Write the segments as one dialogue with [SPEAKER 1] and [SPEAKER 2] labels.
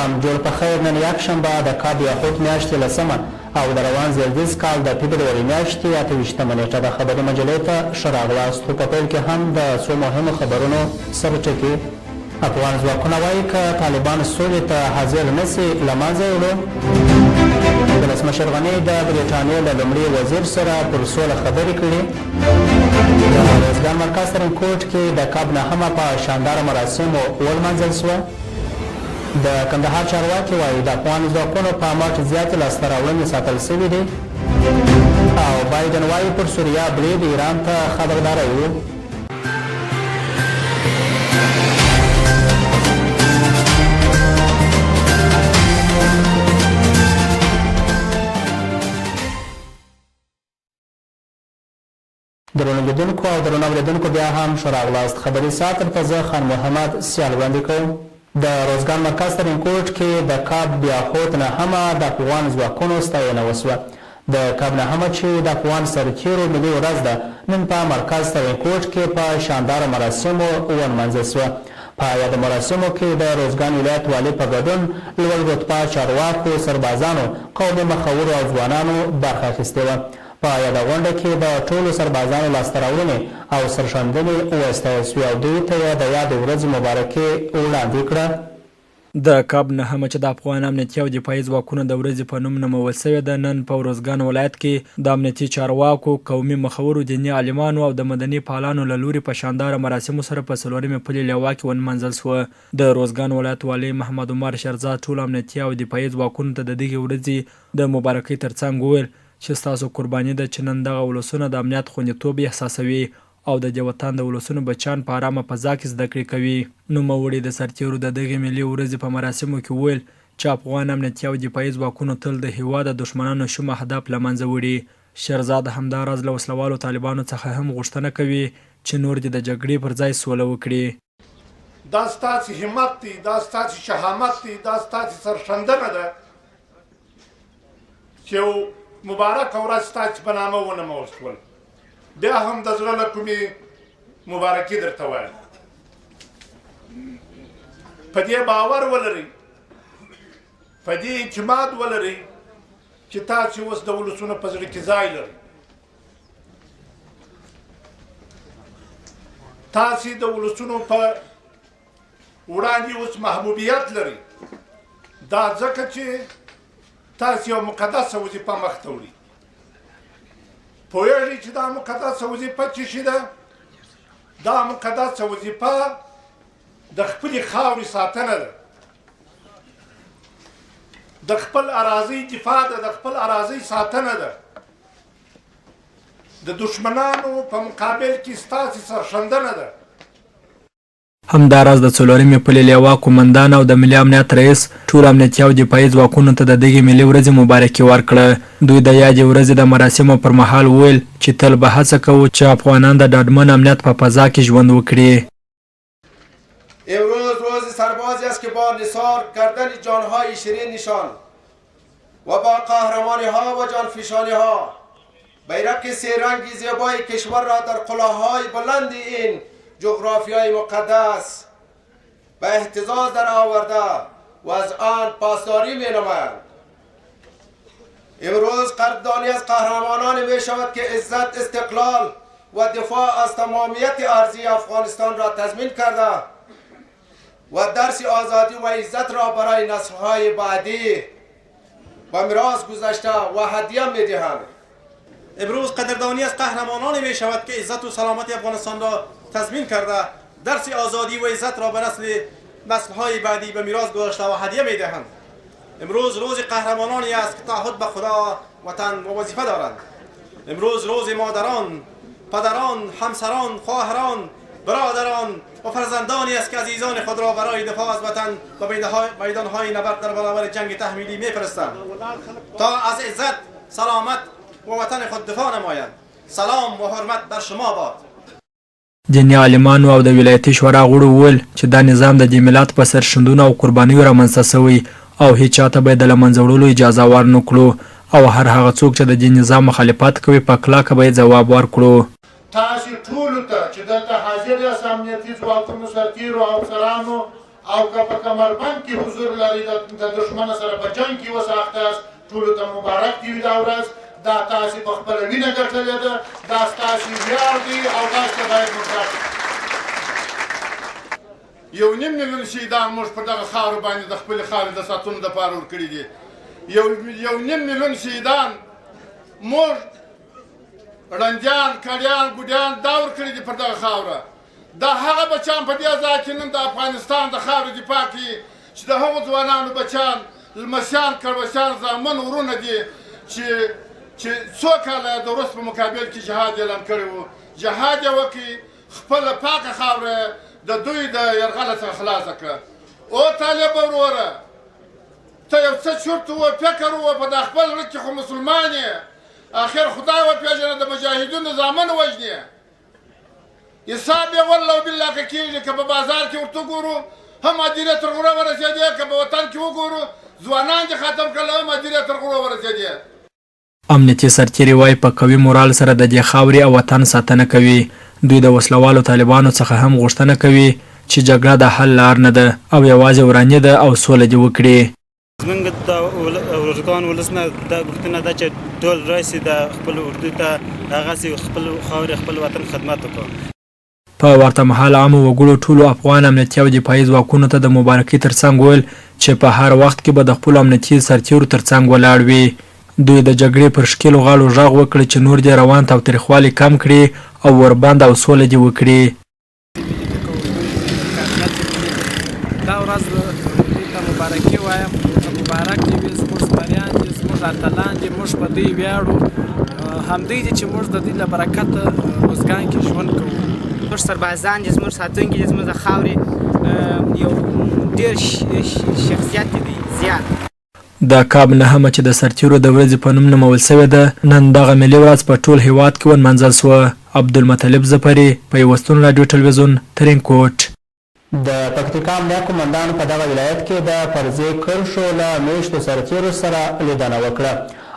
[SPEAKER 1] سلام، جوړ په خیر. نن یکشنبه د کب یا حوت میاشتې لسمه او د روان زیږدیز کال د فبروري میاشتې 28مه نیټه ده. خبري مجلې ته ښه راغلاست، خو په پیل کې هم د څو مهمو خبرونو سرټکي. افغان ځواکونه وايي که طالبان سولې ته حاضر نه شي، له منځه یې وړو. ولسمشر غني د برېټانیې له لومړي وزیر سره پر سوله خبرې کړي. د روزګان مرکز ترینکوټ کې د کب نهمه په شانداره مراسمو ولمانځل شوه. د کندهار چارواکي وايي د افغان ځواکونو په مټ زیاتې لاسته راوړنې ساتل شوې دي. او بایډن وايي پر سوریه برید ایران ته خبرداری و. درنو لیدونکو او درنو اورېدونکو، بیا هم ښه راغلاست. خبري ساعت درته زه خان محمد سیال وړاندې کوم. د روزګان مرکز ترینکوټ کې د کب بیا حوت نهمه د افغان ځواکونو ستاینه وشوه. د کب نهمه چې د افغان سرتیرو ملي ورځ ده، نن په مرکز ترینکوټ کې په شانداره مراسمو ونمانځل شوه. په یادو مراسمو کې د روزګان ولایت والي په ګډون لوړ رتبه چارواکو، سربازانو، قومي مخورو او ځوانانو برخه اخیستې وه. په یاده غونډه کې د ټولو سربازانو لاسته راوړنې او سرښندنې وستایل شوې او دوی ته یې د یادې ورځې مبارکي وړاندې کړه.
[SPEAKER 2] د کب نهمه چې د افغان امنیتي او دفاعي ځواکونو د ورځې په نوم نومول شوې ده، نن په ارزګان ولایت کې د امنیتي چارواکو، قومي مخورو، دیني عالمانو او د مدني فعالانو له لوري په شانداره مراسمو سره په څلورمې پلې لوا کې ونمانځل شوه. د ارزګان ولایت والي محمد عمر شیرزاد ټولو امنیتي او دفاعي ځواکونو ته د دغې ورځې د مبارکۍ ترڅنګ وویل چې ستاسو قرباني ده چې نن دغه ولسونه د امنیت خوندیتوب احساسوي او د دې وطن د ولسونو بچیان په ارامه فضا کې زده کړې کوي. نوموړي د سرتېرو د دغې ملي ورځې په مراسمو کې وویل چې افغان امنیتي او دفاعي ځواکونو تل د هېواد د دښمنانو شوم اهداف له منځه وړي. شېرزاد همدا راز له وسله والو طالبانو څخه هم غوښتنه کوي چې نور دې د جګړې پر ځای سوله وکړي.
[SPEAKER 3] دا ستاسې همت دی، دا ستاسې شهامت دی، دا ستاسې سرښندنه ده چې یو مبارکه ورځ ستاسې په نامه ونومول شول. بیا هم د زړه له کومې مبارکي درته وایم. په دې باور ولرئ، په دې اعتماد ولرئ چې تاسې اوس د ولسونو په زړه کې ځای لرئ. تاسې د ولسونو په وړاندې اوس محبوبیت لرئ، دا ځکه چې تاسې یو مقدسه وظیفه مخته وړئ. پوهېږئ چې دا مقدسه وظیفه څه شي ده؟ دا مقدسه وظیفه د خپلې خاورې ساتنه ده، د خپل اراضۍ دفاع ده، د خپل اراضۍ ساتنه ده، د دښمنانو په مقابل کې ستاسې سرښندنه ده.
[SPEAKER 2] همداراز د څلورمې پلې لوا قومندان او د ملي امنیت رئیس ټولو امنیتي او دفاعي ځواکونو ته د دغې ملي ورځې مبارکي ورکړه. دوی د یادې ورځې د مراسمو پر مهال وویل چې تل به هڅه کوو چې افغانان د ډاډمن امنیت په فضا کې ژوند وکړي.
[SPEAKER 4] امروز روز سربازی است که با نثار کردن جانهای شیرینشان و با قهرمانی ها و جانفشانی ها بیرق سه رنگ زیبای کشور را در قله‌های بلند این جغرافیای مقدس به اهتزاز در آورده و از آن پاسداری می نمایند. امروز قدردانی از قهرمانان می شود که عزت، استقلال و دفاع از تمامیت ارضی افغانستان را تضمین کرده و درس آزادی و عزت را برای نسل‌های بعدی به میراث گذاشته و هدیه می‌دهند.
[SPEAKER 5] امروز قدردانی از قهرمانان می شود که عزت و سلامت افغانستان را تضمین کرده، درس آزادی و عزت را به نسل‌های بعدی به میراث گذاشته و هدیه می‌دهند. امروز روز قهرمانانی است که تعهد به خدا، وطن و وظیفه دارند. امروز روز مادران، پدران، همسران، خواهران، برادران و فرزندانی است که عزیزان خود را برای دفاع از وطن به میدانهای نبرد در برابر جنگ تحمیلی می‌فرستند تا از عزت، سلامت و وطن خود دفاع نمایند. سلام و حرمت بر شما باد.
[SPEAKER 2] دیني عالمانو او د ولایتي شورا غړو وویل چې دا نظام د دې ملت په سرښندونو او قربانیو رامنځته شوی او هیچا ته به یې د له منځه وړلو اجازه ورنه کړو او هر هغه څوک چې د دې نظام مخالفت کوي په کلکه به یې ځواب ورکړو.
[SPEAKER 3] تاسې ټولو ته چې دلته حاضر یاست، امنیتي ځواکونو، سرتیرو، افسرانو او که په کمربند کې حضور لرئ د دښمن سره په جنګ کې اوس اخته یاست، ټولو ته مبارک دې وي دا ورځ، دا تاسې په خپله وینه ګټلې ده، دا ستاسې ویاړ دی او تاسې ته باید مبارک وي. یو نیم میلیون شهیدان موږ پر دغه خاورو باندې د خپلې خاورې د ساتلو لپاره ورکړي دي. یو نیم میلیون شهیدان موږ ړندیان، کړیان، ګوډیان دا ورکړي دي پر دغه خاوره. دا هغه بچیان په دې ځای کې نن د افغانستان د خاورې دفاع کوي چې د هغو ځوانانو بچیان، لمسیان، کړوسیان، زامن، ورونه دي چې څو کاله د روس په مقابل کې جهاد اعلان کړی و. جهاد یې وکړي، خپله پاکه خاوره یې د دوی د یرغله څخه خلاصه کړه. او طالبه وروره، ته یو څه چورت و فکر و، په دا خپل زړه کې خو مسلمان یې، اخر خدای وپېژنه د مجاهدینو زامن وژنې. حساب یې والله وبالله که کېږي، که په بازار کې ورته وګورو هم هدیرې تر غره ورسېدې، که په وطن کې وګورو ځوانان دې ختم کړل هم هدیرې تر غرو ورسېدې.
[SPEAKER 2] امنیتي سرتېري وايي، په قوي مورال سره د دې خاورې او وطن ساتنه کوي. دوی د وسله والو طالبانو څخه هم غوښتنه کوي چې جګړه د حل لار نه ده او یوازې وراني ده او سوله دې وکړي.
[SPEAKER 6] زمونږ د ارزګان ولس نه دا غوښتنه ده چې ټول راشي د خپل اردو ته هغسې خپل خاورې خپل وطن خدمت وکړو.
[SPEAKER 2] په ورته مهال عامو وګړو ټولو افغان امنیتي او دفاعي ځواکونو ته د مبارکۍ ترڅنګ وویل چې په هر وخت کې به د خپلو امنیتي سرتېرو ترڅنګ ولاړ وي. دوی د جګړې پر ښکېلو غاړو غږ وکړ چې نور دې روان تاوتریخوالی کم کړي او اوربند او سوله دې وکړي.
[SPEAKER 7] دا ورځ دوی ته مبارکي وایم، مبارک دې وي، زموږ زمریان دي، زموږ اتلان دي، موږ په دوی ویاړو، همدوی دي چې موږ د دوی له برکته روزګان کې ژوند کوو.
[SPEAKER 8] زموږ سربازان دي، زموږ ساتونکي دي، زموږ د خاورې یو ډېر شخصیت دی زیات.
[SPEAKER 2] د کب نهمه چې د سرتیرو د ورځې په نوم نومول شوې ده، نن دغه ملي ورځ په ټول هېواد کې ونمانځل شوه. عبدالمطلب ظفري، پیوستون راډیو ټلویزیون، ترینکوټ.
[SPEAKER 1] د پکتیکا امنیه قومندان په دغه ولایت کې د فرضي کرښو له مېشتو سرتېرو سره لیدنه وکړه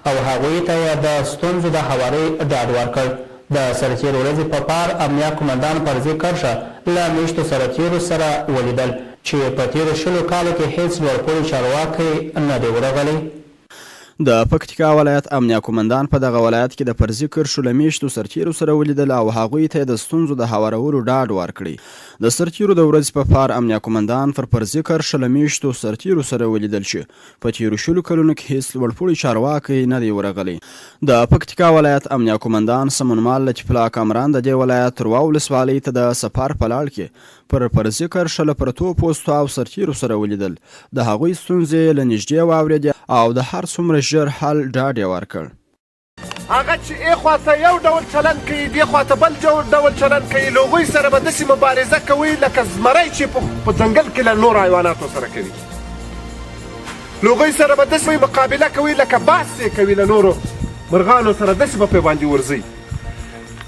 [SPEAKER 1] او هغوی ته یې د ستونزو د هوارۍ ډاډ ورکړ. د سرتېرو ورځې په پار امنیه قومندان فرضي کرښه له مېشتو سرتېرو سره ولیدل چې په تېرو شلو کالو کې هېڅ لوړپوړی چارواکی نه دی ورغلی.
[SPEAKER 9] د پکتیکا ولایت امنیه قومندان په دغه ولایت کې د فرضي کرښو له میشتو سرتیرو سره ولیدل او هغوی ته یې د ستونزو د هوارولو ډاډ ورکړي. د سرتیرو د ورځې په پار امنیه قومندان پر فرضي کرښه له میشتو سرتیرو سره ولیدل چې په تیرو شلو کلونو کې هیڅ لوړپوړی چارواکی نه دی ورغلی. د پکتیکا ولایت امنیه قومندان سمونمال لطیف الله کامران د دې ولایت تروا ولسوالۍ ته د سفر په لړ کې پر فرضي کرښه له پرتو پوستو او سرتېرو سره ولیدل، د هغوی ستونزې یې له نږدې واورېدې او د هر څومره ژر حل ډاډ یې ورکړ.
[SPEAKER 10] هغه چې اې خوا ته یو ډول چلند کوي، دې خوا ته بل ډول چلند کوي، له هغوی سره به داسې مبارزه کوئ لکه زمری چې په ځنګل کې له نورو حیواناتو سره کوي. له هغوی سره به داسې مقابله کوئ لکه باز چې کوي له نورو مرغانو سره، داسې به پرې باندې ورځئ.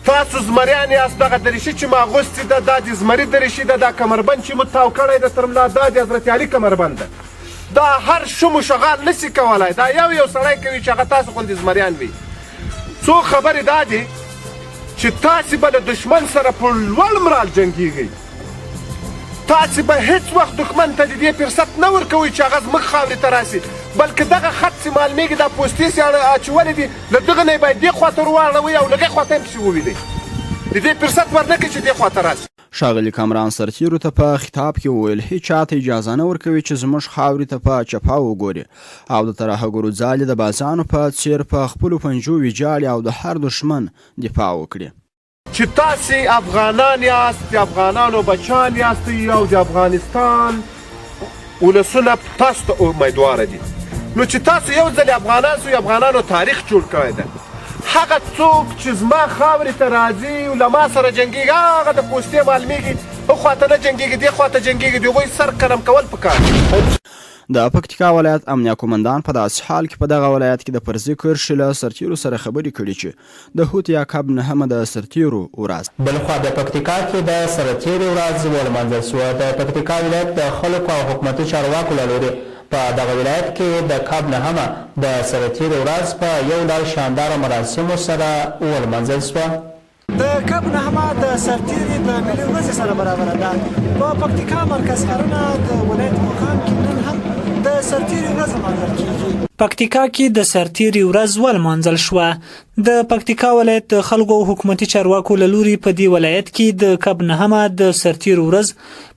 [SPEAKER 10] تاسو زمریان یاست، دغه دریشي چې ما اغوستې ده دا د زمري دریشي ده، دا کمربند چې مو تاو کړی ده تر ملا دا د حضرت علي کمربند ده. دا هر شوم و شغال نه سي کولای، دا یو یو سړی کوي چې هغه تاسو غوندې زمریان وي. څو خبرې دا دي چې تاسې به له دښمن سره په لوړ مرال جنګیږئ، تاسې به هیڅ وخت دښمن ته د دې فرصت نه ورکوئ چې هغه زموږ خاورې ته راسي، بلکې دغه خط چې معلومیږي دا پوستې چې اچولې دي له دغه نه یې باید دې خوا ته ورواړوئ او له هغې خوا ته یې پسې ووینئ، د دې فرصت ورنه کړئ چې دې خوا ته راسي.
[SPEAKER 9] ښاغلي کامران سرتېرو ته په خطاب کې وویل، هیچا ته اجازه نه ورکوي چې زموږ خاورې ته په چپاو وګوري او د ترهګرو ځالې د بازانو په څېر په خپلو پنجو ویجاړې او د هر دښمن دفاع وکړي.
[SPEAKER 10] چې تاسې افغانان یاست، د افغانانو بچان یاستئ او د افغانستان ولسونه تاسو ته امیدواره دي، نو چې تاسو یو ځل افغانان شئ، افغانانو تاریخ جوړ کړی دی. هغه څوک چې زما خاورې ته راځي او له ما سره جنګېږي، هغه د پوستې معلومېږي، هخوا ته نه جنګېږي، دې خوا ته جنګېږي، د هغوی سر قلم کول پکار دي.
[SPEAKER 9] د پکتیکا ولایت امنیه قومندان په داسې حال کې په دغه ولایت کې د فرضي کرښې له سرتېرو سره خبرې کړي چې د حوت یا کب نهمه د سرتېرو ورځ.
[SPEAKER 1] بلخوا د پکتیکا کې د سرتېرو ورځ ولمانځل شوه. د پکتیکا ولایت د خلکو او حکومتي چارواکو له لورې په دغه ولایت کې د کب نهمه د سرتېرو ورځ په یو لړ شانداره مراسمو سره ولمانځل شوه.
[SPEAKER 11] د کب نهمه د سرتیري د ملي ورځې سره برابره ده. په پکتیکا مرکز ښرنه د ولایت مقام کې نن هم د سرتیري ورځ لمانځل کیږي. پکتیکا کې د سرتیري ورځ ولمانځل شوه. د پکتیکا ولایت د خلکو او حکومتي چارواکو له لوري په دې ولایت کې د کب نهمه د سرتیرو ورځ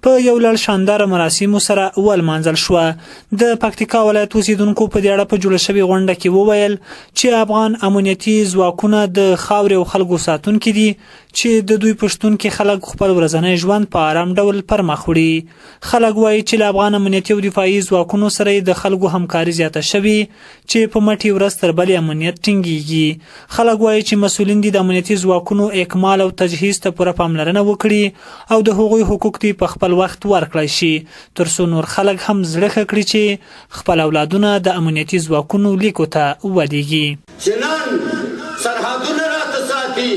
[SPEAKER 11] په یو لړ شانداره مراسمو سره ولمانځل شوه. د پکتیکا ولایت اوسیدونکو په دې اړه په جوړه شوې غونډه کې وویل چې افغان امنیتي ځواکونه د خاورې او خلکو ساتونکي دي چې د دوی په شتون کې خلک خپل ورځنی ژوند په آرام ډول پر مخ وړي. خلک وایي چې له افغان امنیتي او دفاعي ځواکونو سره د خلکو همکاري زیاته شوې چې په مټ یې ورځ تر بلې امنیت ټینګیږي. خلک وایي چې مسؤلین دې د امنیتي ځواکونو اکمال او تجهیز ته پوره پاملرنه وکړي او د هغوی حقوق دې په خپل وخت ورکړای شي تر څو نور خلک هم زړه ښه کړي چې خپل اولادونه د امنیتي ځواکونو لیکو ته ولیږي.
[SPEAKER 12] چې نن سرحدونه راته ساتي،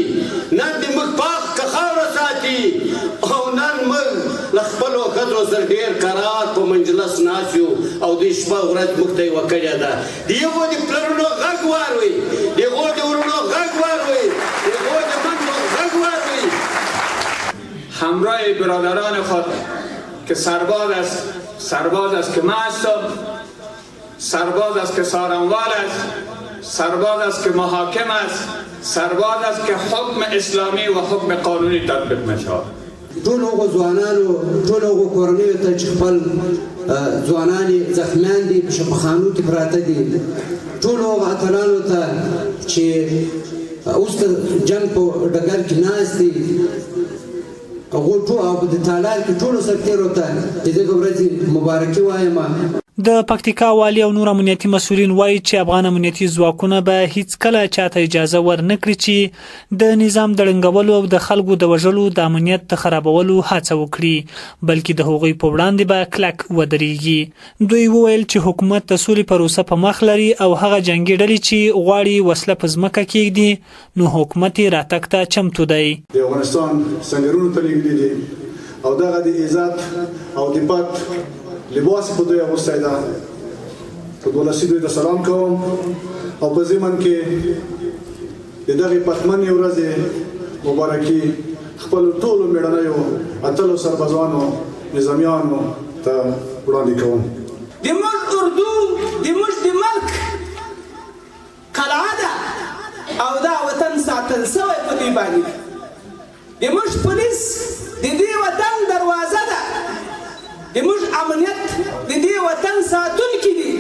[SPEAKER 12] نن دې موږ پاکه خاوره ساتي او نن موږ له خپلو ښځو سره ډېر کرار په منجلس ناست یو او دوی شپه ورځ موږ ته یوه کړې ده. د هغو د پلرونو غږ واروئ، د هغو د وروڼو غږ واروئ، د هغو د مندو غږ واروئ.
[SPEAKER 13] همراه برادران خود که سرباز است، سرباز است که من هستم. سرباز است که سارنوال است، سرباز است که محاکم است، سرباز است که حکم اسلامی و حکم قانونی تطبیق می شود.
[SPEAKER 14] ټولو هغو ځوانانو، ټولو هغو کورنیو ته چې خپل ځوانان یې زخمیان دي، په شفاخانو کې پراته دي، ټولو هغو اتلانو ته چې اوس د جنګ په ډګر کې ناست دي، هغو ټولو او په تالار کې ټولو سرتېرو ته د دغه ورځې مبارکي وایم.
[SPEAKER 11] د پکتیکا والي او نور امنیتي مسؤلین وايي چې افغان امنیتي ځواکونه به هیڅکله چاته اجازه ورنکړي چې د نظام د ړنګولو او د خلکو د وژلو د امنیت د خرابولو هڅه وکړي بلکې د هغوی په وړاندې به کلک ودرېږي. دوی وویل چې حکومت د سولې پروسه په مخ لري او هغه جنګي ډلې چې غواړي وسله په ځمکه کېږدي نو حکومت یې راتګ ته چمتو دی.
[SPEAKER 15] د افغانستان سنګرونو ته لېږلي دي او دغه د عزت او د پت لباس یې په دوی اغوستی ده. په دولسي دوی ته سلام کوم او په ضمن کې د دغې پتمنې ورځې مبارکي خپلو ټولو مېړنیو اتلو سربازانو، نظامیانو ته وړاندې کوم.
[SPEAKER 16] د موږ اردو د موږ د ملک قلعه ده او دا وطن ساتل سوی په دوی باندې ده. د موږ پولیس د دې وطن دروازه ده، د موږ امنیت د دې وطن ساتونکي دي.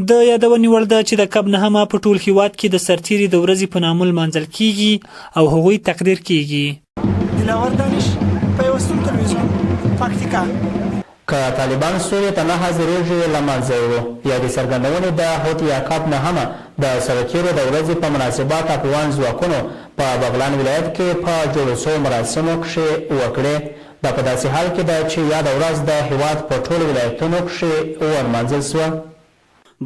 [SPEAKER 11] د یادونې وړ ده چې د کب نهمه په ټول هیواد کې د سرتیري د ورځې په نامه لمانځل کیږي او هغوی تقدیر کیږي. دلاور دانش، پیوستون تلویزیون، پکتیکا.
[SPEAKER 1] که طالبان سولې ته نه حاضرېږي، له منځه یې وړو. یادې څرګندونې د حوت یا کب نهمه د سرتېرو د ورځې په مناسبت افغان ځواکونو په بغلان ولایت کې په جوړو شوو مراسمو کښې وکړې. دا په داسې حال کې ده چې یاده ورځ د هېواد په ټولو ولایتونو کښې ونمانځل شوه.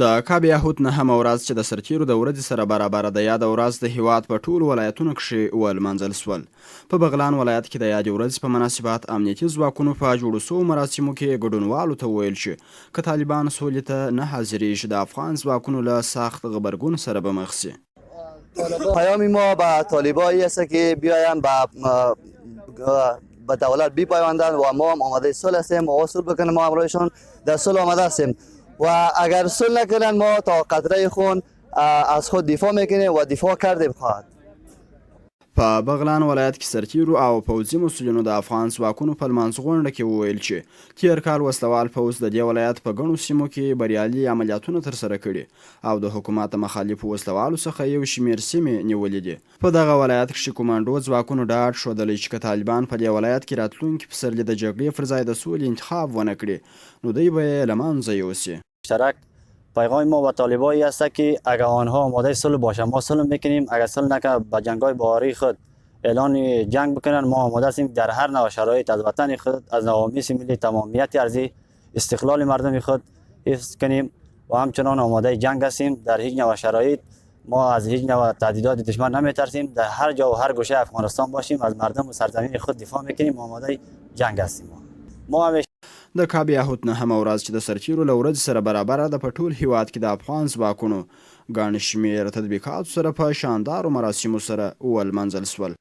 [SPEAKER 9] د کب یا حوت نهمه ورځ چې د سرتیرو د ورځې سره برابره ده، یاده ورځ د هیواد په ټولو ولایتونو کښې ولمانځل شول. په بغلان ولایت کې د یادې ورځې په مناسبت امنیتي ځواکونو په جوړو شوو مراسمو کې ګډونوالو ته وویل چې که طالبان سولې ته نه حاضریږي د افغان ځواکونو له سخت غبرګون سره به مخ شي.
[SPEAKER 17] پیام ما به طالبا ای است که بیایم به به دولت بیپیوندند و ما هم آماده صلح هستیم، ما صلح بکنیم، ما همراهشان در صلح آماده هستیم و اگر صلح نکنند ما تا قطره خون از خود دفاع میکنیم و دفاع کردیم خواهد.
[SPEAKER 9] په بغلان ولایت کې سرتیرو او پوځي مسؤلینو د افغان ځواکونو په لمانځغونډه کې وویل چې تېر کال وسله وال پوځ د دې ولایت په ګڼو سیمو کې بریالي عملیاتونه ترسره کړي او د حکومت د مخالفو وسله والو څخه یو شمېر سیمې نیولې دي. په دغه ولایت کښې کومانډو ځواکونو ډاډ ښودلی چې که طالبان په دې ولایت کې راتلونکي پسرلي د جګړې پر ځای د سولې انتخاب ونه کړي نو دوی به یې له منځه یوسي.
[SPEAKER 18] مشترک پیغام ما به طالبا ای است که اگر آنها آماده صلح باشند ما صلح میکنیم، اگر صلح نکنند به جنگای بهاری خود اعلان جنگ بکنند ما آماده هستیم در هر نوع شرایط از وطن خود، از نوامیس ملی، تمامیت ارضی، استقلال مردم خود حفظ کنیم و همچنان آماده جنگ هستیم. در هیچ نوع شرایط ما از هیچ نوع تهدیدات دشمن نمیترسیم. در هر جا و هر گوشه افغانستان باشیم از مردم و سرزمین خود دفاع میکنیم، آماده جنگ هستیم. ما همیشه
[SPEAKER 9] د کب یا حوت نهمه ورځ چې د سرتیرو له ورځې سره برابره ده په ټول هیواد کې د افغان ځواکونو ګڼ شمېر تطبیقاتو سره په شاندارو مراسمو سره ولمانځل شول.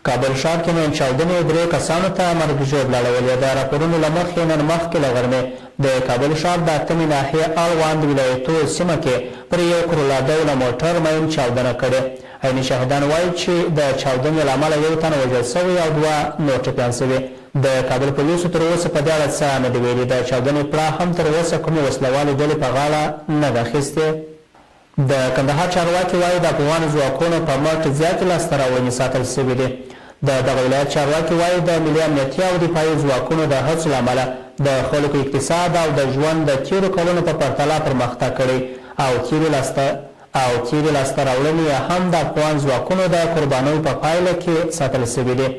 [SPEAKER 1] کابل ښار کې مین چاودنې درې کسانو ته مرګ ژوبله اړولې. د راپورونو له مخې نن مخکې له غرمې د کابل ښار د اتمې ناحیې اړوند ولایتو سیمه کې پر یو کرولا ډوله موټر مین چاودنه کړې. عیني شاهدان وايي چې د چاودنې له امله یو تن وژل شوی او دوه نور ټپیان شوي. د کابل پولیسو تر اوسه په دې اړه څه نه دي ویلي. د چاودنې پړه هم تر اوسه کومې وسله والې ډلې په غاړه نه ده اخیستې. د کندهار چارواکي وايي، د افغان ځواکونو په مټ زیاتې لاسته راوړنې ساتل شوې دي. د دغه ولایت چارواکي وايي، د ملي امنیتي او دفاعي ځواکونو د هڅو له امله د خلکو اقتصاد او د ژوند د تېرو کلونو په پرتله پرمختګ کړی او تېرې لاسته او تېرې لاسته راوړنې یې هم د افغان ځواکونو د قربانیو په پایله کې ساتل شوې دي.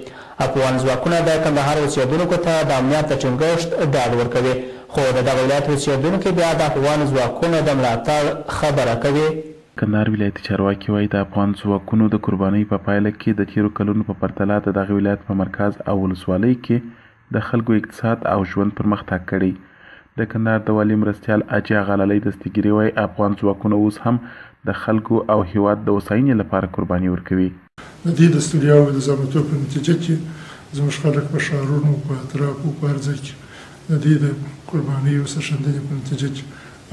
[SPEAKER 1] افغان ځواکونه د کندهار اوسېدونکو ته د امنیت د ټینګښت ډاډ ورکوي، خو د دغه ولایت اوسېدونکي بیا د افغان ځواکونو د ملاتړ خبره کوي.
[SPEAKER 19] کندهار ولایتي چارواکي وايي، د افغان ځواکونو د قربانیو په پایله کې د تېرو کلونو په پرتله د دغه ولایت په مرکز او ولسوالۍ کې د خلکو اقتصاد او ژوند پرمختګ کړی. د کندهار د والي مرستیال حاجي اغالالی دستګیري وايي، افغان ځواکونه اوس هم د خلکو او هېواد د هوساینې لپاره قرباني ورکوي.
[SPEAKER 20] د دې د ستړیاوو د زحمتو په نتیجه کې زموږ خلک په ښارونو، په اطرافو، په هر ځای کې د دوی د قربانۍ او سرښندنې په نتیجه کې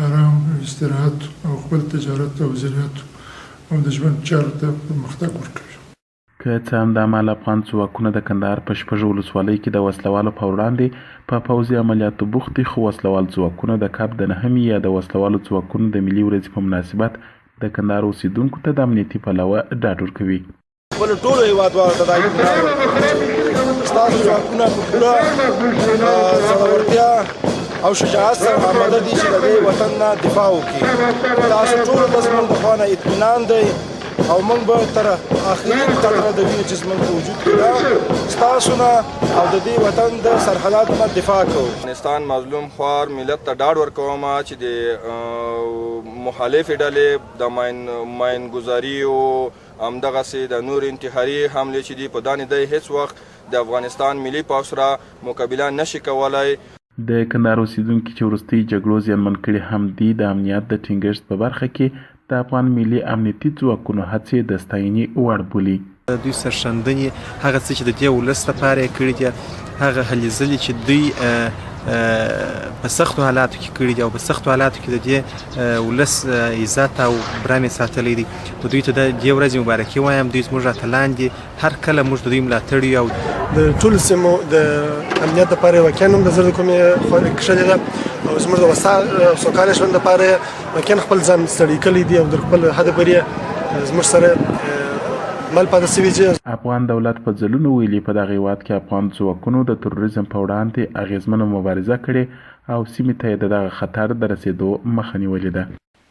[SPEAKER 20] ارام او استراحت او خپل تجارت او زراعت او د ژوند چارو ته پرمختګ ورکوي.
[SPEAKER 19] که څه هم دا مهال افغان ځواکونه د کندهار په شپږو ولسوالیو کې د وسله والو په وړاندې په پوځي عملیاتو بوخت دي، خو وسله وال ځواکونه د کب د نهمې یا د وسله والو ځواکونو د ملي ورځې په مناسبت د کندهار اوسېدونکو ته د امنیتي پلوه ډاډ ورکوي.
[SPEAKER 21] خپلو ټولو هیوادوالو ته دا اطمینان ورکوم چې ستاسو ځواکونه په پوره زړورتیا او شجاعت سره آماده دي چې د دې وطن نه دفاع وکړي. تاسو ټولو ته زموږ د خوا نه اطمینان دی او موږ به تر اخرین قطره د وینې چې زموږ په وجود کې ده ستاسو نه او د دې وطن د سرحداتو نه دفاع کوو.
[SPEAKER 22] افغانستان مظلوم خوار ملت ته ډاډ ورکوم چې د مخالفې ډلې د ماین ماین ګذاري او همدغسې د نور انتحاري حملې چې دي په دانې دی هیڅ وخت د افغانستان ملي پوځ سره مقابله نشي کولای.
[SPEAKER 19] د کندهار اوسېدونکي چې وروستیو جګړو زیانمن کړي هم دي، د امنیت د ټینګښت په برخه کې د افغان ملي امنیتي ځواکونو هڅې د ستاینې وړ بولي.
[SPEAKER 23] د دوی سرښندنې، هغه څه چې د دې ولس لپاره یې کړي دي، هغه هلې ځلې چې دوی په سختو حالاتو کې کړي دي او په سختو حالاتو کې د دې ولس عزت او برم یې ساتلی دی، نو دوی ته د دې ورځې مبارکي وایم. دوی زموږ اتلان دي، هر کله موږ د دوی ملاتړ یو او
[SPEAKER 24] د ټولو سیمو د امنیت لپاره واقعا هم د زړه کومې کښلې ده او زموږ د وسا سوکاله ژوند لپاره واقعا خپل ځان ستړي کړی دی او تر خپل حد پورې زموږ سره مل پاتې شوي چې
[SPEAKER 19] افغان دولت په ځلونو ویلي، په دغه هېواد کې افغان ځواکونو د تروریزم په وړاندې اغېزمنه مبارزه کړې او سیمې ته یې د دغه خطر د رسېدو مخه نیولې ده.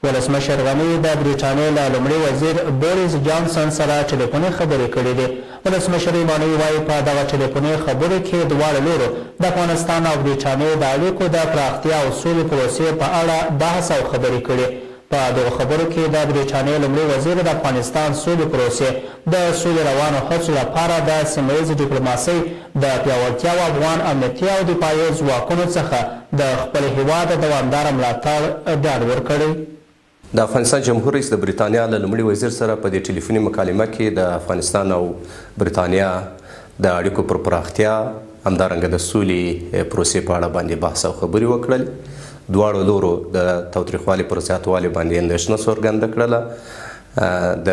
[SPEAKER 1] ولسمشر غني د بریټانیې له لومړي وزیر بوریس جانسن سره ټیلیفوني خبرې کړې دي. ولسمشرۍ ماڼۍ وايي، په دغه ټیلیفوني خبرو کې دواړو لورو د افغانستان او بریټانیې د اړیکو د پراختیا او سولې پروسې په اړه بحث او خبرې کړي. په دغو خبرو کې د بریټانیې لومړي وزیر د افغانستان سولې پروسې، د سولې روانو هڅو لپاره د سیمه ییزې ډیپلوماسۍ د پیاوړتیا او افغان امنیتي او دفاعي ځواکونو څخه د خپل هېواد د دوامداره ملاتړ ډاډ ورکړی.
[SPEAKER 25] د افغانستان جمهور رئیس د بریتانیا له لومړي وزیر سره په دې ټیلیفوني مکالمه کې د افغانستان او بریتانیا د اړیکو پر پراختیا، همدارنګه د سولې پروسې په اړه باندې بحث او خبرې وکړلې. دواړو لورو د تاوتریخوالي پر زیاتوالي باندې اندېښنه څرګنده کړله. د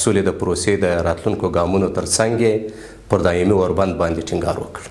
[SPEAKER 25] سولې د پروسې د راتلونکو ګامونو ترڅنګ یې پر دایمي اوربند باندې ټینګار وکړ.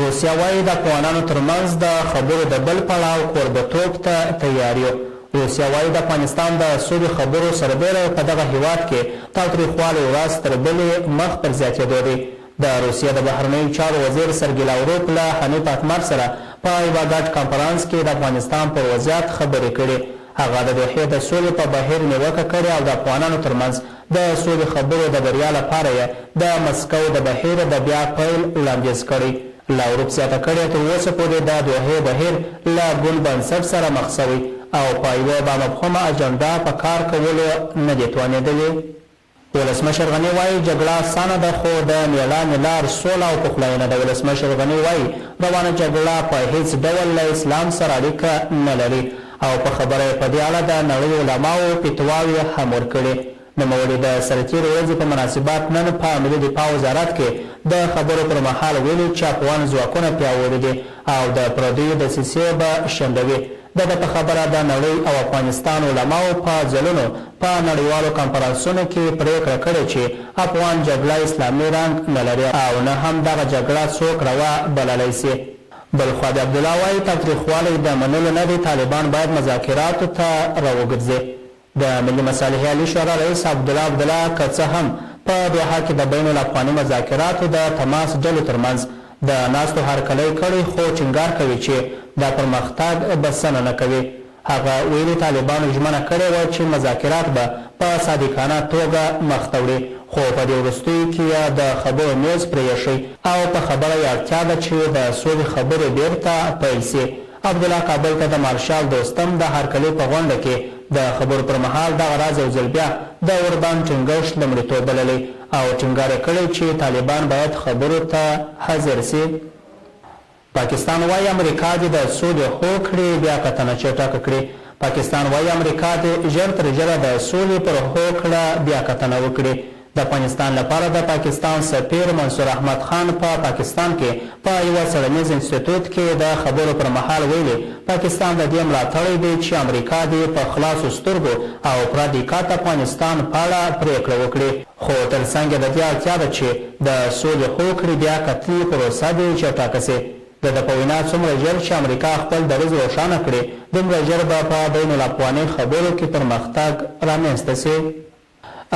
[SPEAKER 1] روسیه وايي، د افغانانو ترمنځ د خبرو د بل پړاو کوربه توب ته تیار یو. روسیه وايي، د افغانستان د سولې خبرو سربېره په دغه هېواد کې تاوتریخوالی ورځ تر بلې مخ پر زیاتېدو دی. د روسیې د بهرنیو چارو وزیر سرګي لاوروف له حنیف اتمر سره په یوه ګډ کانفرانس کې د افغانستان پر وضعیت خبرې کړي. هغه د دوحې د سولې په بهیر نیوکه کړې او د افغانانو ترمنځ د سولې خبرو د بریا لپاره یې د مسکو د بهیر د بیا پیل وړاندیز کړی. لاوروف زیاته کړې، تر اوسه پورې د دوحې بهیر له ګونډ بنسټ سره مخ شوی او په یوه بامفهومه اجنډا په کار کولو نه دي توانېدلي. ولسمشر غني وايي، جګړه اسانه ده، خو د مېړانې لار سوله او پخلاینه ده. ولسمشر غني وايي، روانه جګړه په هېڅ ډول له اسلام سره اړیکه نه لري او په خبره یې په دې اړه د نړۍ علماوو فتواوې هم ورکړي. نوموړي د سرتېرو ورځې په مناسبت نن په ملي دفاع وزارت کې د خبرو پر مهال ویلي چې افغان ځواکونه پیاوړي دي او د پردیو دسیسې به شنډوي. د ده په خبره د نړۍ او افغانستان علماوو په ځلونو په نړیوالو کنفرانسونو کې پرېکړه کړې چې افغان جګړه اسلامي رنګ نه لري او نه هم دغه جګړه څوک روا بللی شي. بل خوا بیا عبدالله وايي، تاوتریخوالی د منلو نه دی، طالبان باید مذاکراتو ته راوګرځي. د ملي مصالحې عالي شورا رئیس عبدالله عبدالله که څه هم په دوحه کې د بین الافغاني مذاکراتو د تماس ډلو ترمنځ د ناستو هرکلی کړی، خو ټینګار کوي چې دا پرمختګ بسنه نه کوي. هغه ویلي، طالبانو ژمنه کړې وه چې مذاکرات به په صادقانه توګه مخته وړي، خو په دې وروستیو کې یې د خبرو مېز پرې ایښی او په خبره یې اړتیا ده چې د سولې خبرې بېرته پیل شي. عبدالله کابل ته د مارشال دوستم د هرکلي په غونډه کې د خبرو پر مهال دغه راز یو ځل بیا د اوربند ټینګښت لومړیتوب بللی او ټینګار یې کړی چې طالبان باید خبرو ته حاضر شي. پاکستان وايي امریکا دې د سولې هوکړې بیا کتنه چټکه کړي. پاکستان وايي امریکا دې ژر تر ژره د سولې پر هوکړه بیا کتنه وکړي. د افغانستان لپاره د پاکستان سفیر منصور احمد خان په پاکستان کې په یوه څېړنیز انستیتوت کې د خبرو پر مهال ویلي، پاکستان د دې ملاتړی دی چې امریکا دې په خلاصو سترګو او پوره دقت د افغانستان په اړه پرېکړه وکړي، خو تر څنګ یې د دې اړتیا ده چې د سولې هوکړې بیا کتنې پروسه دې چټکه شي. د ده په وینا، څومره ژر چې امریکا خپل دریځ روښانه کړي، دومره ژر به په بین الافغاني خبرو کې پرمختګ رامنځته شي.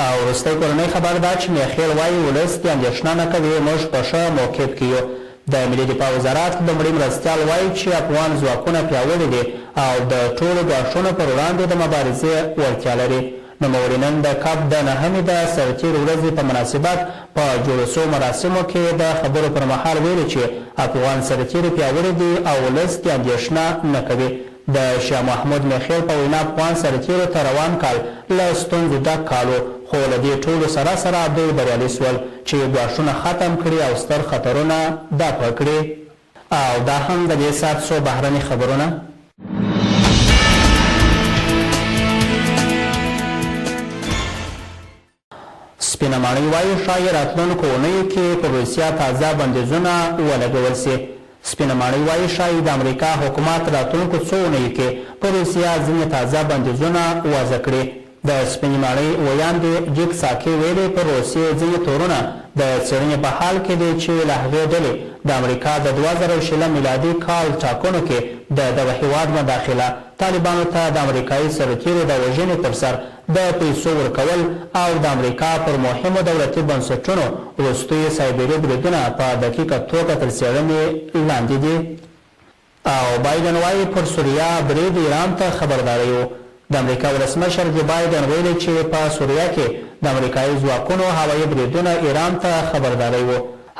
[SPEAKER 1] او وروستی کورنی خبر دا چې میاخېل وايي ولس دې اندېښنه نه کوي موږ په ښه موقف کې یو. د ملي دفاع وزارت لومړي مرستیال وايي چې افغان ځواکونه پیاوړي دي او د ټولو ګواښونو پر وړاندې د مبارزې وړتیا لري. نوموړي نن د کب د نهمې د سرتېرو ورځې په مناسبت په جوړو شوو مراسمو کې د خبرو پر مهال ویلي چې افغان سرتېري پیاوړي دي او ولس دې اندېښنه نه کوي. د شاه محمود میخیل په وینا افغان سرتیرو ته روان کال له ستونزو ډک کال و، خو له دې ټولو سره سره دوی بریالي شول چې ګواښونه ختم کړي او ستر خطرونه دفع کړي. او دا هم د دې ساعت څو بهرني خبرونه. سپینه ماڼۍ وايي، ښايي راتلونکو اونیو کې پر روسیه تازه بندیزونه ولګول شي. سپینه ماڼۍ وايي، ښايي د امریکا حکومت راتلونکو څو اونیو کې پر روسیه ځینې تازه بندیزونه وضع کړي. د سپینې ماڼۍ ویاندې جیک ساکي ویلي، پر روسیې ځینې تورونه د څېړنې په حال کې دي چې له هغې ډلې د امریکا د 2020 میلادي کال ټاکنو کې د دغه هېواد مداخله، طالبانو ته د امریکايي سرتېرو د وژنې پر سر د پیسو ورکول او د امریکا پر مهمو دولتي بنسټونو وروستیو سایبري بریدونه په دقیقه توګه تر څېړنې لاندې دي. او بایډن وايي پر سوریه برید ایران ته خبرداری و. د امریکا ولسمشر جو بایډن ویلي چې په سوریه کې د امریکايي ځواکونو هوایي بریدونه ایران ته خبرداری و.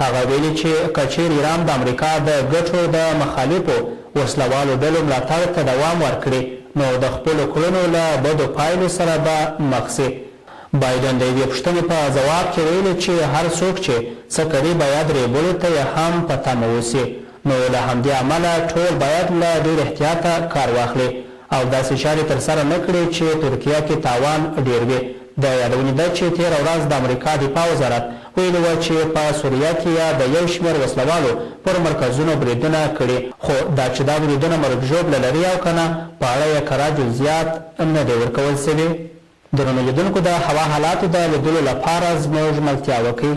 [SPEAKER 1] هغه ویلي چې که چېرې ایران د امریکا د ګټو د مخالفو وسله والو ډلو ملاتړ ته دوام ورکړي، نو د خپلو کړنو له بدو پایلو سره به مخ شي. بایډن د یوې پوښتنې په ځواب کې ویلي چې هر څوک چې څه کوي باید رېبلو ته یې هم په تمه اوسي، نو له همدې امله ټول باید له ډېر احتیاطه کار واخلي. او داسې چارې ترسره نه کړي چې ترکیه کې تاوان ډېر وي. د یادونې ده چې تېره ورځ د امریکا دفاع وزارت ویلي وه چې په سوریه کې یې د یو شمېر وسله والو پر مرکزونو بریدونه کړي، خو دا چې دا بریدونه مرګ ژوبله لري او که نه، په اړه یې کره جزیات نه دي ورکول شوي. درنو لیدونکو د هوا حالاتو د لیدلو لپاره زموږ ملتیا وکړئ.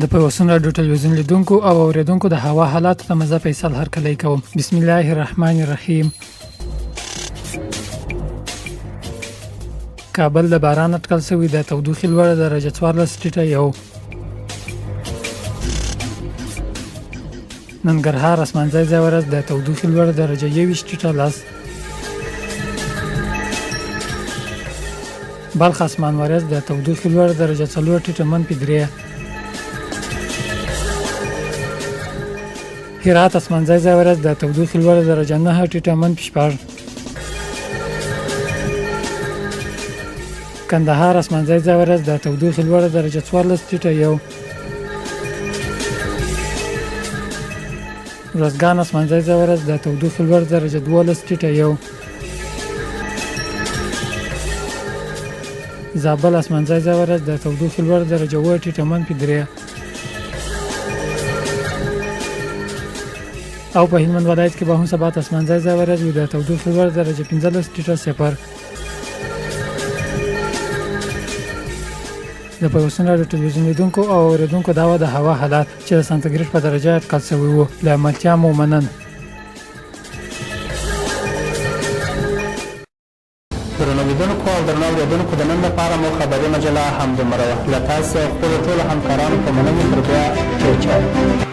[SPEAKER 3] د پیوستون راډیو ټلویزیون لیدونکو او اوریدونکو د هوا حالاتو ته مزه فیصل هرکلی کوم. بسم الله الرحمن الرحیم. کابل د باران اټکل شوی د تودوخې لوړه درجه 14 ټیټه یو. ننګرهار اسمان ځای ځای ورځ د تودوخې لوړه درجه 21 ټیټه لس. بلخ اسمان ورځ د تودوخې لوړه درجه 4 ټیټه منفي 3. هرات اسمان ځای ځای ورځ د تودوخې لوړه درجه 9 ټیټه منفي 6. کندهار اسمانځی ځای ورځ د تودوخې لوړه درجه 14 ټیټه 1. روزګان اسمانځی ځای ورځ د تودوخې لوړه درجه 12 ټیټه 1. زابل اسمانځی ځای ورځ د تودوخې لوړه درجه 7 ټیټه منفي 3. او په هلمند ولایت کې به هم سبا ته اسمانځی ځای ورځ وي د تودوخې لوړه درجه 15 ټیټه 0. د پیوستون راډیو ټلویزیون لیدونکو او اوریدونکو دا وه د هوا حالات چې د سانتیګریډ په درجه اټکل شوی وو. له ملتیا مو مننه.
[SPEAKER 1] درنو لیدونکو او درنو اورېدونکو د نن لپاره مو خبري مجله همدومره وه. له تاسې او خپلو ټولو همکارانو په مننې تر بیا چو چاو.